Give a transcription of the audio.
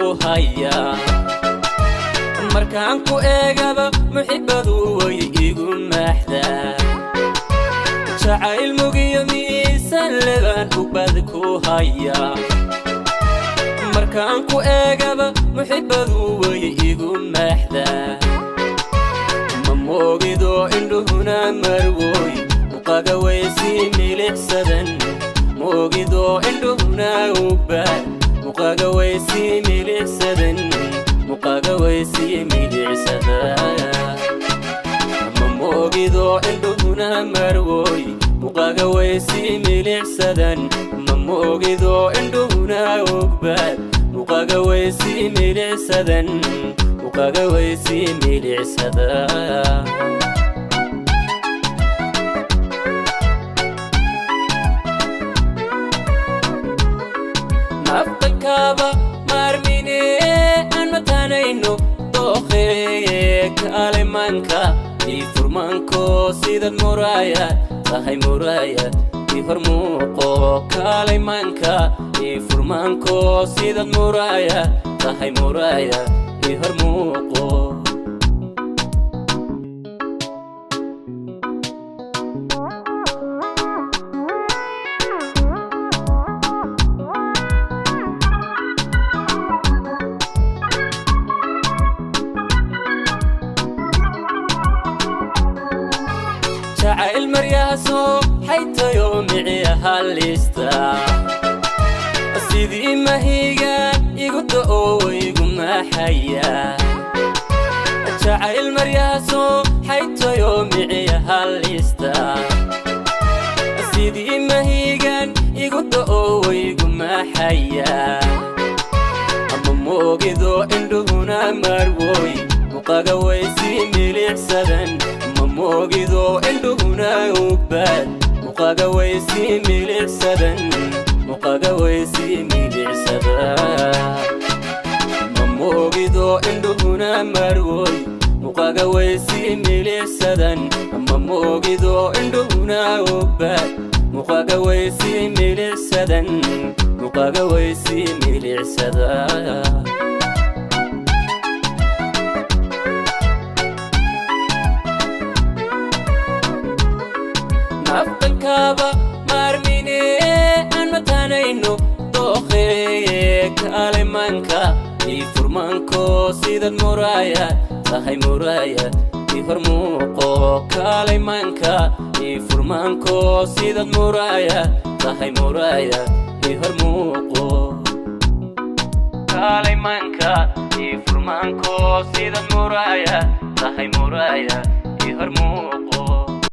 Haya markaan ku eegaba, muxibadu way igu maaxdaa. Jacayl mugiyo miisaan lebaan ugbad ku haya. Markaan ku eegaba, muxibadu way igu maaxdaa. Ma moogido indhuhuna, marwoy, muqaga waysii milicsadan. Moogido indhuhuna, ugbaad muqaga waysii milicsadan, muqaga waysii milicsada. Ma moogido indhuhuna, marwoy, muqaga waysii milicsadan. Ma moogido indhuhuna, ugbaad muqaga waysii milicsadan, muqaga waysii milicsada. Naftankaaba maarmine aan matanayno dookhe. Kaalimanka ii furmanko, sidad muraayad tahay, muraayad ii hor muuqo. Kaalimanka ii furmanko, sidad muraayad tahay, muraayad ii hor muuqo. Jacayl maryahaasoo xaytayo miciyaha liista, sidii mahiga igu da'o igu maxaya. Jacayl maryahaasoo xaytayo miciyaha liista, sidii mahigan igu da'o igu maxaya. Ama moogido indhuhuna, marwoy, muqaga waysii milicsadan. Ma moogido indhuhuna, ugbaad muqaga waysii milicsadan, muqaga waysii milicsada. Ma moogido indhuhuna, marwoy, muqaga waysii milicsadan. Ma moogido indhuhuna, ugbaad muqaga waysii milicsadan, muqaga waysii milicsada. Naftankaaba maarmine aan matanayno dookhe. Kaalimanka ii furmanko, sidad muraayad tahay, muraayad ii hor muuqo. Kaalimanka ii furmanko, sidad muraayad tahay, muraayad ii hor muuqo. Kaalimanka ii furmanko, sidad muraayad tahay, muraayad ii hor muuqo.